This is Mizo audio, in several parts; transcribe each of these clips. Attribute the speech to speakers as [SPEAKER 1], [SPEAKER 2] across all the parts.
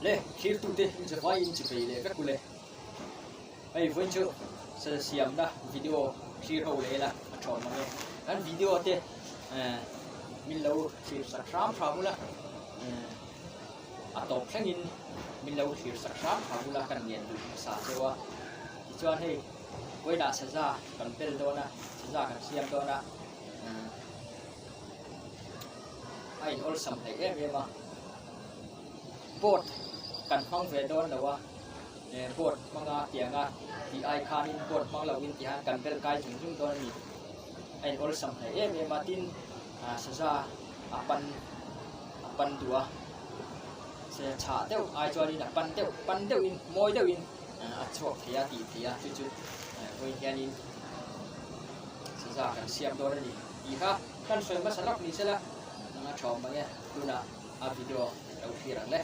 [SPEAKER 1] Le thlirtute zavaiin chi bei leh vek u le. Hei vawiin chu sal siamna video thlir ho leh ila a tha awm ang e. Kan video te eh min lo thlir sak hram hram ula eh a tawp thlengin min lo thlir sak hram hram ula kan ngen duh hmasa cheu a. Tichuan hei vawiinah saza kan bel dawn a saza kan siam dawn a eh a in awlsam hleih em em a. Boat kan hmang ve dawn lo a, eh boat hmanga tianga tih ai khanin boat hmang loin ti hian kan bel kai zung zung dawn a ni. A in awlsam hle em em a, tin ah saza a pan a pan duh a, se chhah deuh ai chuanin a pan deuh pan deuhin mawi deuhin a chhuak thei a tih theih a chu chu vawiin hianin saza kan siam dawn a ni tih kha kan sawi hmasa lawk ni sela a tha awm ang e tunah. A video lo thlir ang le.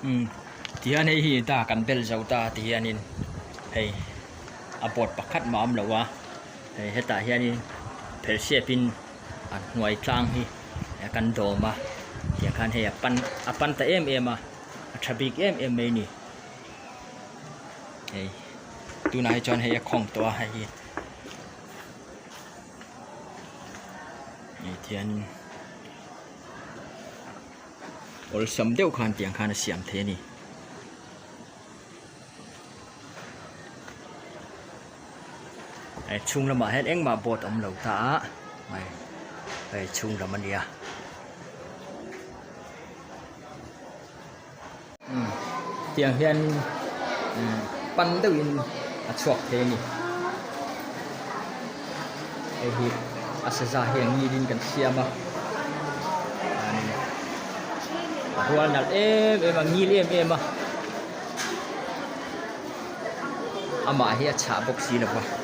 [SPEAKER 1] Umm tihian hei hi ta kan bel zo ta tihianin hei a board pakhat mah a awm lo a hei hetah hianin phelhsiapin a hnuai tlang hi kan dawm a tiang khan hei a pan a pan ta em em a a tha bik em em mai a ni hei tunah hi chuan hei a khawng tawh a hei hi. Hei tihianin awlsam deuh khan tiang khan a siam thei a ni. Hei chhung lamah hian engmah board a awm lo ta a hei hei chhung lam a nia. Umm tiang hian umm pan deuhin a chhuak thei a ni. Hei hi a saza hi a ngilin kan siam a a rual nalh em em a ngil em em a amah hi a chhah bawk si lo va.